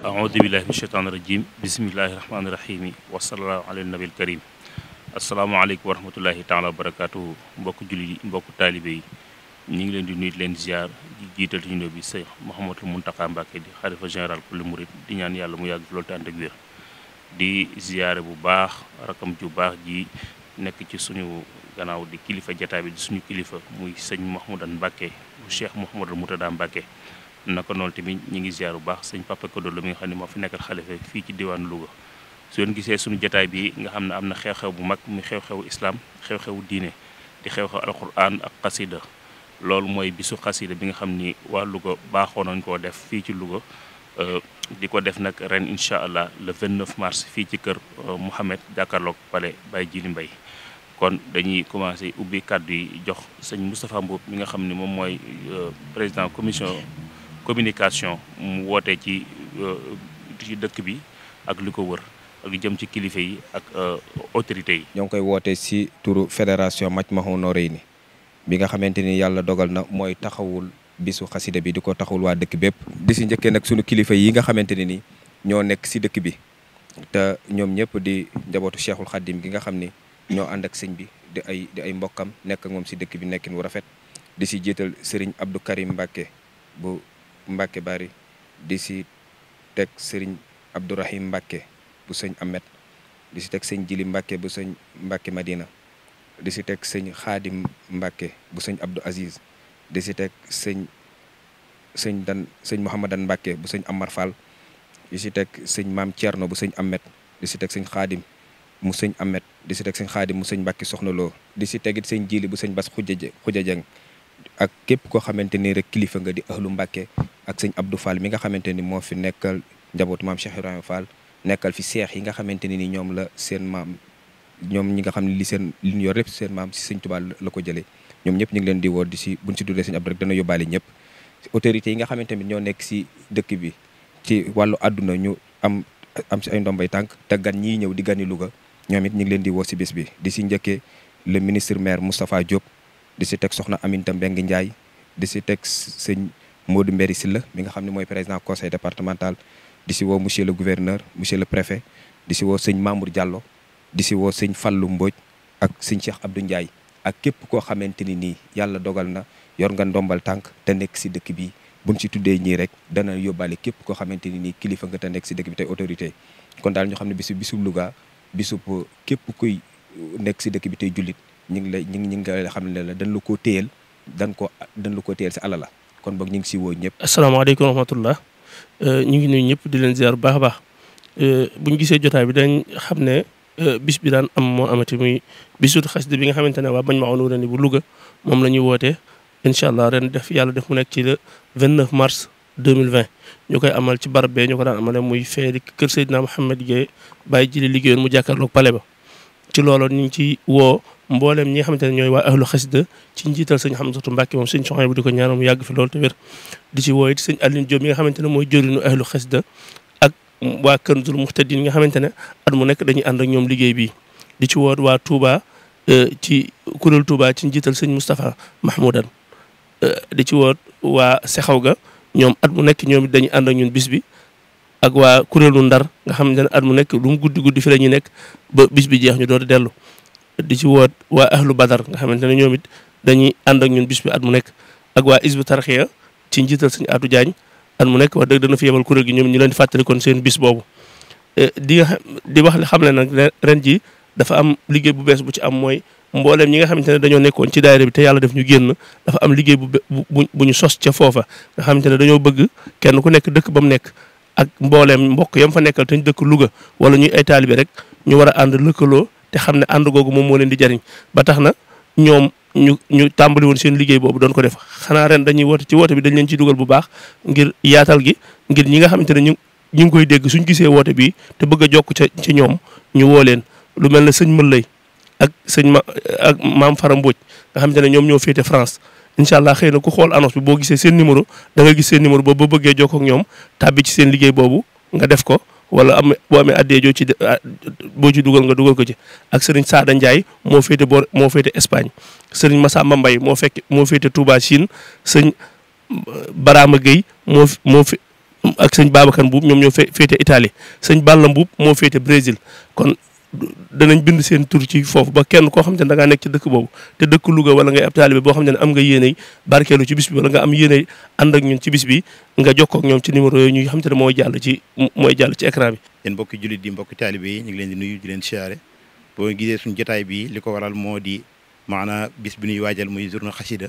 aoudu billahi min sheytaani rajim bismillahi rahmaani rahimi wasallallahu ala nabil karim asalaamaaleykum wa rahmatullahi taala wa barakatuhu mbokk jullit yi mbokk taalibe yi ñu ngi leen di nuyu leen ziar di jiital ci nuyoo bi Seex Mouhamadou Mountakha Mbacké di xalifa général kulli murid di ñaan yàlla mu yàgg fi loolu te ànd ak wér di ziare bu baax rakam ju baax ji nekk ci suñu gannaaw di kilifa jataay bi di suñu kilifa muy sëñ Mouhamadou Mbacké bu Cheikh Mouhamadou Moutada Mbacké naka noonu tamit ñi ngi ziar bu baax sëñ Papa Kodo la mi nga xam ne moo fi nekkal xalifa fii ci diwaanu Louga su ngeen gisee suñu jataay bi nga xam ne am na xew-xew bu mag muy xew-xewu islam xew-xewu diine di xew-xew alquran ak xasida loolu mooy bisu xasida bi nga xam ni waa Louga baaxoo nañ koo def fii ci Louga di ko def nag ren incha allah le 29 mars fii ci kër Mouhamed jàkkaarloog Palais Baye Djili Mbaye kon dañuy commencé ubbi kàddu yi jox sëñ Moustapha Mboup mi nga xam ni moom mooy président commission communication mu woote ci dëkk bi ak li ko wër ak li jëm ci kilifa yi ak autorités yi. ñoo ngi koy woote si turu fédération Majmahun Nurayni bi nga xamante ni yàlla dogal na mooy taxawul bisu xasida bi di ko taxawul waa dëkk bépp. di si njëkkee nag sunu kilifa yi nga xamante ne ni ñoo nekk si dëkk bi te ñoom ñëpp di njabootu Cheikhul Khadim gi nga xam ni ñoo ànd ak sëñ bi di ay mbokkam nekk ak moom si dëkk bi nekkin wu rafet di si jiital Serigne Abdou Karim Mbacké bu Mbacké Bari di si teg Serigne Abdourahim Mbacké bu sëñ Ahmed di si teg sëñ Jili Mbacké bu sëñ Mbacké Madina di si teg sëñ Khadim Mbacké bu sëñ Abdou Aziz di si teg sëñ Mouhamadan Mbacké bu sëñ Amar Fall di si teg sëñ Maam Thierno bu sëñ Ahmed di si teg sëñ Khadim mu sëñ Ahmed di si teg sëñ Khadim mu sëñ Mbacké Soxna Lo di si tegit sëñ Jili bu sëñ Bass Khoudia Dieng ak képp koo xamante ni rek kilifa nga di ahlu Mbacké ak sëñ Abdou Fall mi nga xamante ni moo fi nekkal njabootu maam Cheikh Ibrahima Fall nekkal fi seex yi nga xamante ni ñoom la seen maam ñoom ñi nga xam ne li ñu yor lépp seen maam si sëñ Tuubaa la ko jëlee ñoom ñëpp ñu ngi leen di woo di si buñ si tuddee sëñ Abdou rek dana yóbbaale ñëpp autorités yi nga xamante ni ñoo nekk si dëkk bi ci wàllu àdduna ñu am si ay ndombay tànk te gan ñii ñëw di gani Louga ñoom it ñu ngi leen di woo si bés bi di si njëkkee le ministre maire Moustapha Diop di si teg soxna Aminata Mbengue Ndiaye di si teg sëñ Modou Mbéri Sylla mi nga xam ne mooy président conseil départemental di si woo monsieur le gouverneur monsieur le préfet di si woo sëñ Mamour Diallo di si woo sëñ Fallou Mbodj ak sëñ Cheikh Abdou Ndiaye ak képp koo xamante ni nii yàlla dogal na yor nga ndombal tànk te nekk si dëkk bi buñ si tuddee ñii rek dana yóbbaale képp koo xamante ni nii kilifa nga te nekk si dëkk bi tey autorité kon daal ñu xam ne bisub Louga bisub képp kuy nekk si dëkk bi tey jullit ñu ngi lay xam ne la dañ la koo téyel dañ la koo téyel si alal la kon boog ñu ngi si woo ñëpp. asalaamaaleykum wa rahmatullah ñu ngi nuyu ñëpp di leen ziar bu baax a baax buñ gisee jotaay bi dañ xam ne bis bi daan am moo amati muy bisu xasida bi nga xamante ne waa Majmahun Nurayni bu Louga moom la ñuy wootee incha allah ren yàlla def mu nekk ci le 29 mars 2020 ñu koy amal ci barab bee ñu ko daan amale muy feeri kër Seydina Mouhamed Gueye Baye Djili liggéeyoon mu jàkkaarloog pale ba ci loolu ñu ngi ci woo mboolem ñi nga xamante ne ñooy waa ahlu xasida ci njiital sëñ Hamzatu Mbacké moom sëñ Soxna bu di ko ñaanal mu yàgg fi loolu te wér di ci woo it sëñ Aline Diop mi nga xamante ne mooy jëriñu ahlu xasida ak waa Kanzul Muhtadin nga xamante ne at mu nekk dañuy ànd ak ñoom liggéey bi di ci woo waa Touba ci kuréel Touba ci njiital sëñ Moustapha Mahmoudan di ci woo waa Sexaw ga ñoom at mu nekk ñoom dañuy ànd ak ñun bis bi ak waa kuréelu Ndar nga xamante ne at mu nekk lu mu guddi fi la ñuy nekk ba bis bi jeex ñu door dellu di ci woot waa ahlu Badar nga xamante ne ñoom it dañuy ànd ak ñun bis bi at mu nekk ak waa Hizbut Tarqiyyah ci njiital sëñ Atou Diagne at mu nekk wax dëgg dana fi yebal kuréel gi ñoom ñu leen di fàttali kon seen bis boobu di wax li xam ne nag ren ji dafa am liggéey bu bees bu ci am mooy mbooleem ñi nga xamante ne dañoo nekkoon ci daayira bi te yàlla def ñu génn dafa am liggéey bu ñu sos ca foofa nga xamante ne dañoo bëgg kenn ku nekk dëkk ba mu nekk ak mbooleem mbokk yam fa nekkal te ñu dëkk Louga wala ñuy ay taalibe rek ñu war a ànd lëkkaloo te xam ne ànd googu moom moo leen di jariñ ba tax na ñoom ñu tàmbali woon seen liggéey boobu doon ko def xanaa ren dañuy woote ci woote bi dañ leen ci dugal bu baax ngir yaatal gi ngir ñi nga xamante ne ñu ngi koy dégg suñ gisee woote bi te bëgg a jokk ci ñoom ñu woo leen lu mel ne sëñ Mëllay ak ak maam Fara Mbodj nga xamante ne ñoom ñoo féete France incha allah xëy na ku xool annonce bi boo gisee seen numéro da nga gis seen numéro boobu ba bëggee jokkoo ak ñoom tàbbi ci seen liggéey boobu nga def ko wala boo amee addee joo ci boo ci dugal nga dugal ko ci ak sëriñ Saada Ndiaye moo féete Espagne sëriñ Massamba Mbaye moo féete Touba Chine sëñ Barama Gueye moo fi ak sëñ Babacar Mbuub ñoom ñoo féete Italie sëñ Balla Mbuub moo féete Brésil kon danañ bind seen tur ci foofu ba kenn koo xam te ne da ngaa nekk ci dëkk boobu te dëkk Louga wala ngay ab taalibe boo xam ne am nga yéeney barkeelu ci bis bi wala nga am yéeney ànd ak ñun ci bis bi nga jokkoo ak ñoom ci numéro yooyu ñuy xam te ne mooy jàll ci écran bi. yéen mbokki jullit yi mbokki taalibe yi ñu ngi leen di nuyu di leen siyaare boo gisee suñu jotaay bi li ko waral moo di maanaam bis bi ñuy waajal muy journée xasida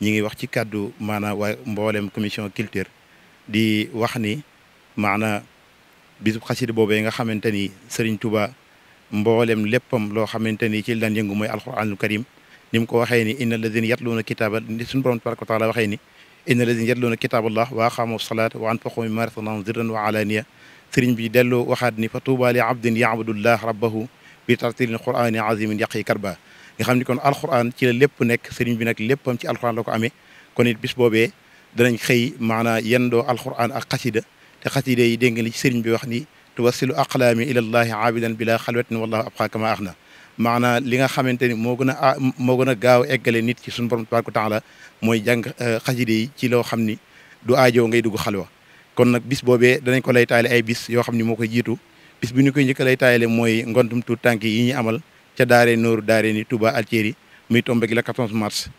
ñi ngi wax ci kàddu maanaam waa mboolem commission culture di wax ni maanaam bisub xasida boobee nga xamante ni Serigne Touba mboolem léppam loo xamante ni ci lan yëngu mooy alquranul karim ni mu ko waxee ni inna alladina yatluuna kitaaba suñu borom tabaraka wa taala waxee ni inna alladina yatluuna kitaaballah wa aqaamu salaata wa anfaqu mimma razaqnahum sirran wa alaaniya sëriñ bi delloo waxaat ni fa tuuba li abdin yaabudullah rabbahu bi tartilil qurani azimin yaqi karba nga xam ni kon alquran ci la lépp nekk sëriñ bi nag léppam ci alquran la ko amee kon it bis boobee danañ xëy maanaa yendoo alquran ak xasida te xasida yi dégg nga li ci sëriñ bi wax ni tuwassilu aqlaami ilallahi aabidan bila xalwatin wallahu abqa kama ax na maanaa li nga xamante ni moo gën a gaaw eggale nit ci suñu borom tabaraka taala mooy jàng xasida yi ci loo xam ni du aajoo ngay dugg xalwa kon nag bis boobee danañ ko lay taale ay bis yoo xam ni moo koy jiitu bis bi ñu koy njëkk lay taale mooy ngontum tuut tànk yi ñu amal ca daare nooru daare ni Touba Altieri muy tombé la 14 mars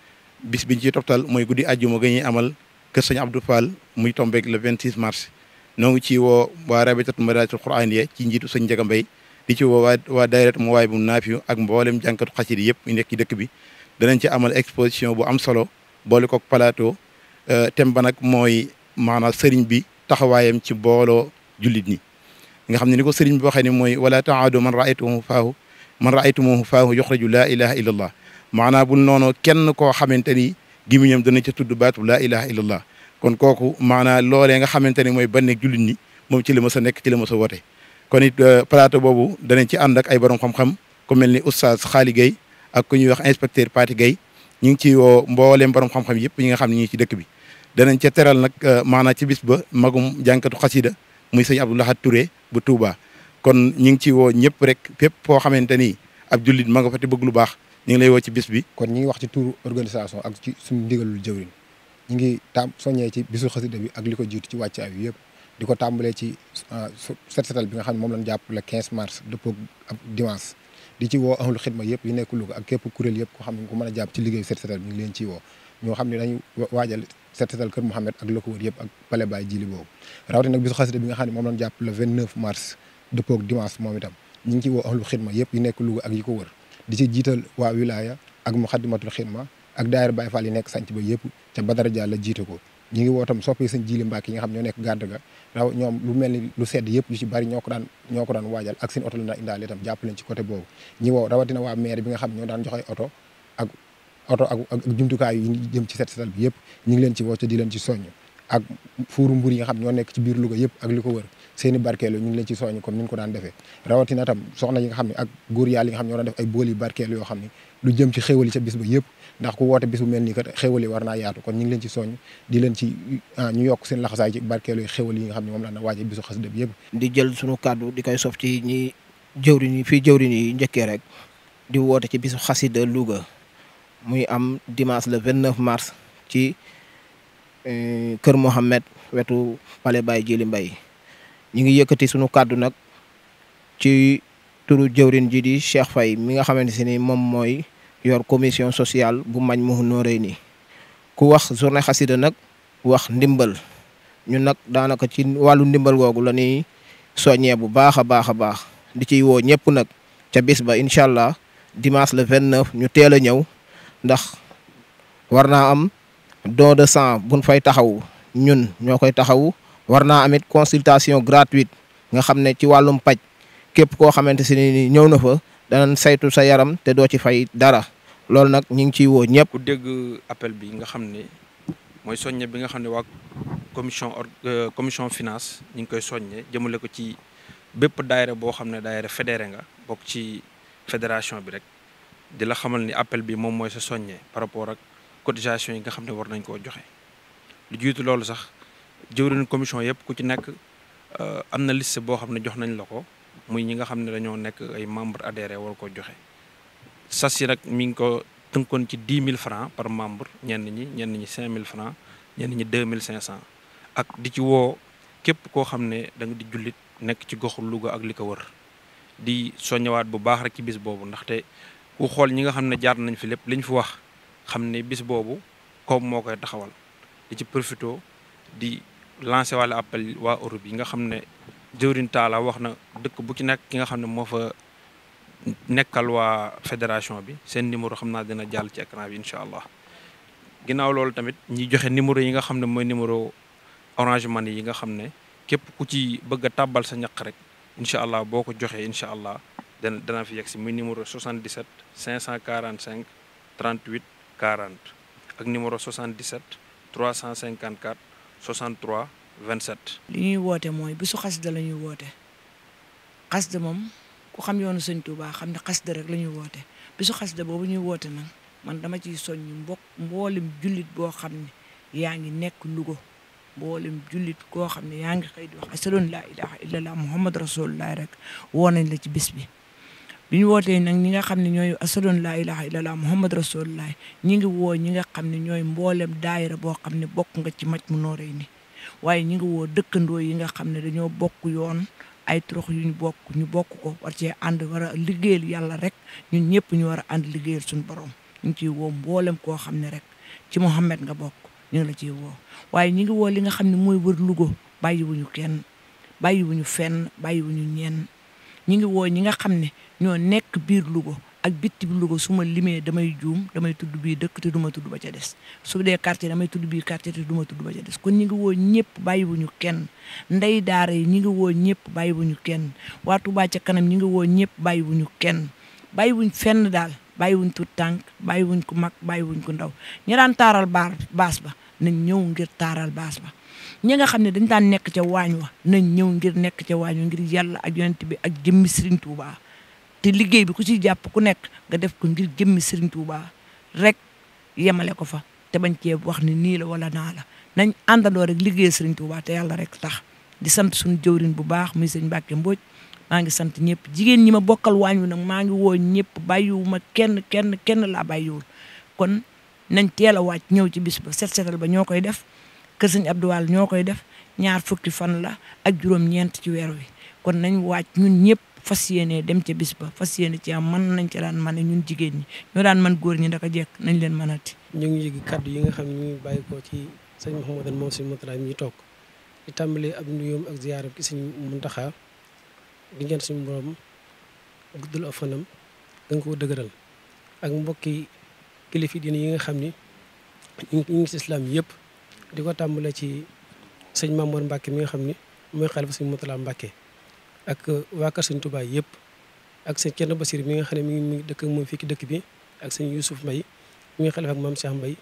bis biñ ci toptal mooy guddi àjjuma ga ñuy amal kër sëñ Abdou Fall muy tombé le 26 mars noo ngi ci woo waa rabitatu madarisul quraaniyya ci njiitu sëñ Njaga Mbay di ci woo waa daayiratu Mawaahibu Naafiyu ak mboolem jànkatu xasida yëpp ñu nekk ci dëkk bi danañ ci amal exposition bu am solo boole kook plateau thème ba nag mooy maanaam sëriñ bi taxawaayam ci booloo jullit ñi nga xam ne ni ko sëriñ bi waxee ni mooy wala taadu man raaytumuhu faahu yuxriju laa ilaha illa allah maanaam bul noonu kenn koo xamante ni gimiñam dana ca tudd baatu laa ilaha illa allah kon kooku maanaam loolee nga xamante ni mooy banneeg jullit ñi moom ci la ma sa nekk ci la ma sa wote kon it plateau boobu danañ ci ànd ak ay borom xam-xam ku mel ni oustaz Xaali Gueye ak ku ñuy wax inspecteur Pati Gueye ñu ngi ci woo mbooleem borom xam-xam yëpp ñi nga xam ne ñi ngi ci dëkk bi danañ ca teral nag maanaam ci bis ba magum jànkatu xasida muy sëñ Abdou Lahad Touré bu Touba kon ñu ngi ci woo ñëpp rek fépp foo xamante ni ab jullit ma nga fa te bëgg lu baax ñu ngi lay woo ci bis bi. kon ñi ngi wax ci turu organisation ak ci suñu ndigalul jëwriñ ñu ngi soññee ci bisu xasida bi ak li ko jiitu ci wàccaay bi yëpp di ko tàmbalee ci set setal bi nga xam ne moom lañ jàpp le 15 mars dëppoo ak dimanche di ci woo ahlu xidma yëpp yi nekk Louga ak képp kuréel yëpp ko xam ne ku mën a jàpp ci liggéey set setal bi ñu ngi leen ciy woo ñoo xam ne dañu waajal set setal kër Mouhamed ak la ko wër yëpp ak pale baay jili boobu rawatina nag bisu xasida bi nga xam ne moom lañ jàpp le 29 mars dëppoo ak dimanche moom itam ñu ngi ci woo ahlu xidma yëpp yi nekk Louga ak yi ko wër di ci jiital waa wilaya ak muxaddamatul xidma ak daayira Baay Faal yi nekk sanc ba yëpp ca Badara Dia la jiite ko ñi ngi woo tam soppee sëñ Jili Mbàkke yi nga xam ñoo nekk gàdd ga raw ñoom lu mel ni lu sedd yëpp yu ci bari ñoo ko daan waajal ak seen oto la na indaale itam jàpp leen ci côté boobu ñi woo rawatina waa maire bi nga xam ñoo daan joxe oto ak jumtukaay yi jëm ci set setal bi yëpp ñi ngi leen ci woo ca di leen ci soññ ak fuuru mbur yi nga xam ñoo nekk ci biir Louga yëpp ak li ko wër seeni barkeelu ñu ngi leen ci soññ comme ni ñu ko daan defee rawatina tam soxna yi nga xam ne ak góor yàlla yi nga xam ñoo daan def ay bool yi barkeelu yoo xam ne lu jëm ci xéwal yi ca bis ba yëpp ndax ku woote bis bu mel nii kat xéwal yi war naa yaatu kon ñu ngi leen ci soññ di leen ci ñu yokk seen laxasaay ci barkeelu yi xéwal yi nga xam ne moom la na waaje bisu xasida bi yëpp di jël suñu kàddu di koy sof ci ñi jëwriñ yi njëkkee rek di woote ci bisu xasida Louga muy am dimanche le 29 mars ci Kër Mohamed wetu Palais Baye Jili Mbay ñu ngi yëkkati sunu kàddu nag ci turu jëwriñ ji di Cheikh Faye mi nga xamante si ni moom mooy yor commission sociale bu Majmahun Nurayni ku wax journée xasida nag wax ndimbal ñun nag daanaka ci wàllu ndimbal googu la ñuy soññee bu baax a baax a baax di ciy woo ñëpp nag ca bis ba incha allah dimanche le 29 ñu teel a ñëw ndax war naa am don de sang buñ fay taxaw ñun ñoo koy taxaw war naa amit consultation gratuite nga xam ne ci wàllum paj képp koo xamante si ni ñëw na fa danañ saytu sa yaram te doo ci fay dara loolu nag ñu ngi ciy woo ñëpp. ku dégg appel bi nga xam ne mooy soññe bi nga xam ne waa commission finance ñu ngi koy soññe jëmale ko ci bépp daayira boo xam ne daayira fédéré nga bokk ci fédération bi rek di la xamal ni appel bi moom mooy sa soññe par rapport ak cotisation yi nga xam ne war nañ koo joxe lu jiitu loolu sax jëwriñ commission yëpp ku ci nekk am na liste boo xam ne jox nañ la ko muy ñi nga xam ne dañoo nekk ay membre adhéré war ko joxe sas yi nag mi ngi ko tënkoon ci 10 000 francs par membre ñenn ñi 5 000 francs ñenn ñi 2500 ak di ci woo képp koo xam ne da nga di jullit nekk ci goxu Louga ak li ko wër di soññewaat bu baax rek ci bis boobu ndaxte ku xool ñi nga xam ne jaar nañ fi lépp liñ fi wax xam ne bis boobu koom moo koy taxawal di ci profito di lancé wàllu appel waa Europe yi nga xam ne jëwriñ Talla wax na dëkk bu ci nekk ki nga xam ne moo fa nekkal waa fédération bi seen numéro xam naa dina jàll ci écran bi incha allah ginnaaw loolu tamit ñi joxe numéro yi nga xam ne mooy numéro Orange Money yi nga xam ne képp ku ci bëgg a tàbbal sa ñaq rek incha allah boo ko joxee incha allah dana fi yegg si muy numéro 77 545 38 40 ak numéro 77 354 63 27. li ñuy woote mooy bisu xasida la ñuy woote xasida moom ku xam yoonu sëñ Tuubaa xam ne xasida rek la ñuy woote bisu xasida boobu ñuy woote nag man dama ciy soññ mboolem jullit boo xam ne yaa ngi nekk Louga mboolem jullit koo xam ne yaa ngi xëy di wax ashhadu an laa ilaaha illallah muhammad rasulullah rek woo nañ la ci bis bi. bi ñu wootee nag ñi nga xam ne ñooy ashhadu an laa ilaaha illallah muhammad rasulullah ñi ngi woo ñi nga xam ne ñooy mboolem daayira boo xam ne bokk nga ci Majmahun Nurayni waaye ñi ngi woo dëkkandoo yi nga xam ne dañoo bokk yoon ay trox yu ñu bokk ko war cee ànd war a liggéeyal yàlla rek ñun ñëpp ñu war a ànd liggéeyal suñu borom ñu ngi ciy woo mboolem koo xam ne rek ci Muhammad nga bokk ñu ngi la ciy woo waaye ñi ngi woo li nga xam ne mooy wër Louga bàyyiwuñu kenn bàyyiwuñu fenn bàyyiwuñu ñenn ñi ngi woo ñi nga xam ne ñoo nekk biir Louga ak bitti bi Louga su ma limee damay juum damay tudd bii dëkk te duma tudd ba ca des su dee quartier damay tudd bii quartier te duma tudd ba ca des kon ñi ngi woo ñëpp bàyyiwuñu kenn ndey daara yi ñi ngi woo ñëpp bàyyiwuñu kenn waa Touba ca kanam ñi ngi woo ñëpp bàyyiwuñu kenn bàyyiwuñ fenn daal bàyyiwuñ tut tànk bàyyiwuñ ko mag bàyyiwuñ ko ndaw ñi daan taaral baas ba nañ ñëw ngir taaral baas ba ñi nga xam ne dañ daan nekk ca waañ wa nañ ñëw ngir nekk ca waañ wa ngir yàlla ak yonent bi ak jëmmi Serigne Touba te liggéey bi ku ci jàpp ku nekk nga def ko ngir jëmmi Serigne Touba rek yemale ko fa te bañ cee wax ni nii la wala naa la nañ àndandoo rek liggéey Serigne Touba te yàlla rek tax di sant suñu jëwriñ bu baax muy sëñ Mbàkke Mbooj maa ngi sant ñëpp jigéen ñi ma bokkal waañ wi nag maa ngi woo ñëpp bàyyiwuma kenn laa bàyyiwul kon nañ teel a wàcc ñëw ci bis ba setal ba ñoo koy def kër sëñ Abdou Wall ñoo koy def 20 fan la ak juróom-ñeent ci weer wi kon nañ wàcc ñun ñëpp fas yéene dem ca bis ba fas yéene ci am mën nañ ca daan mane ñun jigéen ñi ñoo daan man góor ñi ndaka jekk nañ leen mënati. ñu ngi yëg kàddu yi nga xam ne ñu ngi bàyyi ko ci sëñ Mouhamadou moom sëñ Moutala mi toog di tàmbalee ab nuyoom ak ziyaaram ci sëñ Muntaxa di ñaan suñu borom guddal aw fanam gën koo dëgëral ak mbokki kilifa diine yi nga xam ni ñu ngi ci islam yëpp di ko tàmbalee ci sëñ Mamour Mbacke mi nga xam ni mooy xalifa sëñ Moutala Mbacke ak waa kër sëñ Touba yëpp ak sëñ Thierno Basir mi nga xam ne mi ngi dëkk ak moom fii ci dëkk bi ak sëñ Youssouf Mbaye mi nga xalifa ak maam Cheikh Mbaye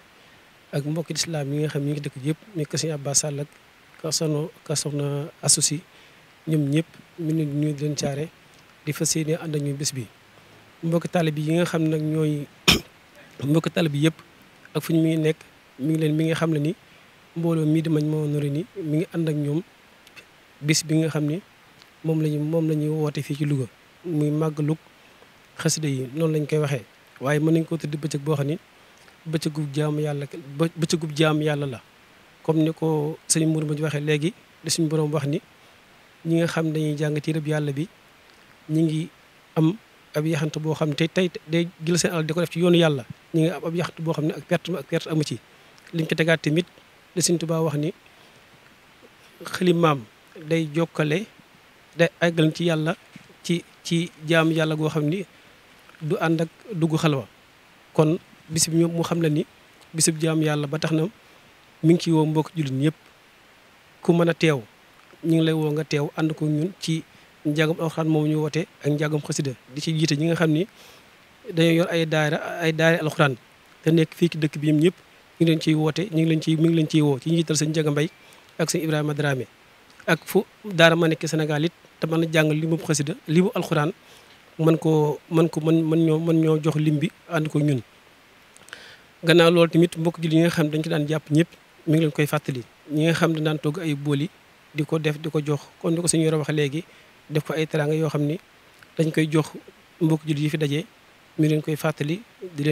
ak mbokki islam yi nga xam ne ñu ngi dëkk yëpp mi ko sëñ Abbas Sall ak ka soxna associé ñoom ñëpp mi ngi ñu leen caare di fas yéene ànd ak ñu bés bi mbokki talib yi nga xam ne nag ñooy mbokki talib yi yëpp ak fu ñu mi ngi nekk mi ngi xam ne ni mbooloo mii di Majmahun Nurayni mi ngi ànd ak ñoom bis bi nga xam ni moom la ñuy woote fii ci Louga muy màggalug xasida yi noonu lañ koy waxee waaye mën nañ koo tudd bëccëg boo xam ni bëccëgub jaamu yàlla la comme ni ko sëñ Mourou Mbodj waxee léegi di suñu borom wax ni ñi nga xam dañuy jàng téereb yàlla bi ñi ngi am ab yaxant boo xam ne tey day jël seen alal di ko def ci yoonu yàlla ñi ngi am ab yaxant boo xam ne ak perte amu ci liñ ko tegaat tamit li Sëñ Tuubaa wax ni xalimaam day jokkale day àggal ci yàlla ci jaamu yàlla goo xam ni du ànd ak dugg xalwa kon bisib ñoom mu xam la ni bisib jaamu yàlla ba tax na mi ngi ci woo mbokk jullit ñëpp ku mën a teew ñu ngi lay woo nga teew ànd ko ñun ci njàngam alxuraan moom ñu woote ak njàngam xasida di ci jiite ñi nga xam ni dañoo yor ay daara alxuraan te nekk fii ci dëkk bi ñëpp ñu ngi leen ciy woote mi ngi leen ciy woo ci njiital sëñ Njaga Mbay ak sëñ Ibrahima Dramé ak fu daara ma nekk Sénégal it te mën a jàng limu xasida limu alxuraan mën ñoo jox lim bi ànd ko ñun. gannaaw loolu tamit mbokk jullit ñi nga xam dañ ci daan jàpp ñëpp mi ngi leen koy fàttali ñi nga xam ne daan togg ay booli di ko def di ko jox kon ni ko suñu yore wax léegi def ko ay teraanga yoo xam ni dañ koy jox mbokk jullit yi fi daje mi leen koy fàttali di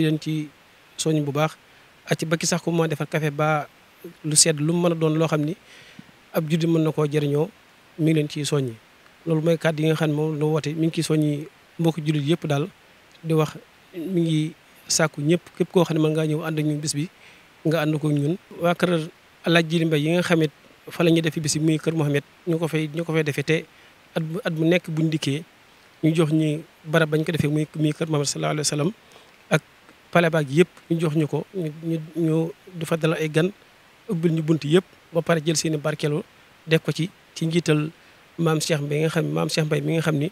leen ci soñ bu baax ak ci bakki sax ku ma defar café ba lu sedd lu mu mën a doon loo xam ni ab jullit mën na koo jëriñoo mi ngi leen ciy soññi loolu mooy kàddu yi nga xam ne moom la woote mi ngi ciy soññi mbokk jullit yëpp daal di wax mi ngi sàkku ñëpp képp koo xam ne mën ngaa ñëw ànd ak ñun bis bi nga ànd ko ñun waa kër Alaaji Jili Mbay yi nga xamit fa la ñuy defe bis bi muy kër Mohamed ñu ko fay defee te at mu nekk buñ dikkee ñu jox ñi barab bañ ko defee muy kër Mohamed sallallahu alayhi wa sallam ak pale baag yëpp ñu jox ñu ko ñu du fa dalal ay gan ubbil ñu bunt yëpp ba pare jël seeni barkeelu def ko ci njiital maam Cheikh Mbay mi nga xam ni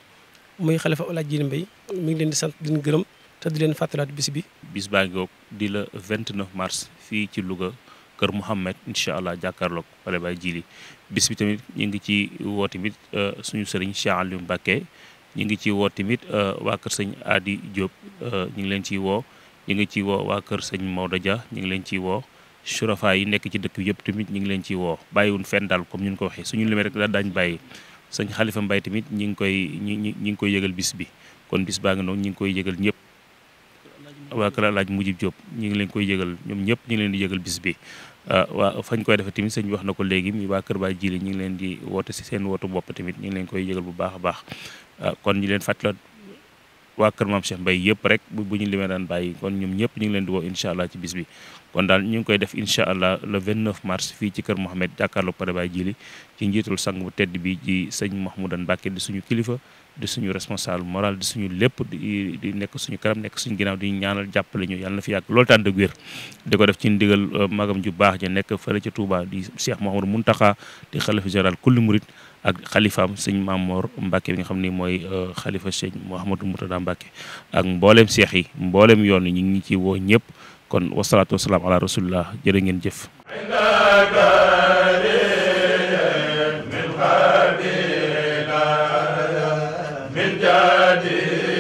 muy xalifa Alaaji Jili Mbay mi ngi leen di sant di leen gërëm te di leen fàttalaat bis bi. bis baa ngi di la 29 mars fii ci Louga kër Mouhamed incha allah jàkkaarloog pale baay Jili bis bi tamit ñu ngi ci woo tamit suñu sëriñ Cheikh Aliou Mbacké ñu ngi ci woo tamit waa kër sëñ Adi Diop ñu ngi leen ciy woo ñu ngi ciy woo waa kër sëñ Maodo Dia ñu ngi leen ciy woo surafa yi nekk ci dëkk bi yëpp tamit ñu ngi leen ciy woo bàyyiwun fenn daal comme ñu ko waxee suñu limee rek daal daañu bàyyi sëñ Xalifa Mbay tamit ñi ngi koy yëgal bis bi kon bis baa ngi noonu ñi ngi koy yëgal ñëpp waa kër Alaaji Mujib Diop ñu ngi leen koy yëgal ñoom ñëpp ñu ngi leen di yëgal bis bi waa fañ koy defee tamit sëñ bi wax na ko léegi mi waa kër Baay Jili ñu ngi leen di woote si seen wootu bopp tamit ñu ngi leen koy yëgal bu baax a baax kon ñu leen fàttaliwaat waa kër Maam Cheikh Mbay yëpp rek bu ñu limee daan bàyyi kon ñoom ñëpp ñu ngi leen di woo incha allah ci bis bi kon daal ñu ngi koy def incha allah le 29 mars fii ci kër Mohamed jàkkaarloog pare Baay Jili ci njiitul sang bu tedd bi ci sëñ Mahmoudan Mbàkke di suñu kilifa di suñu responsable moral di suñu lépp di nekk suñu kanam nekk suñu ginnaaw di ñaanal jàppale ñu yàlla na fi yàgg loolu tànn ak wér di ko def ci ndigal magam ju baax ja nekk fële ca Touba di Cheikh Mouhamadou Mountakha di xalifa général kulli murit ak xalifaam sëñ Mamor Mbacke bi nga xam ni mooy xalifa sëñ Mouhamadou Moutada Mbacke ak mboolem seex yi mboolem yoon yi ñu ngi ci woo ñëpp kon wasalaatu wasalaam ala rasulillah jërë ngeen jëf. من jadi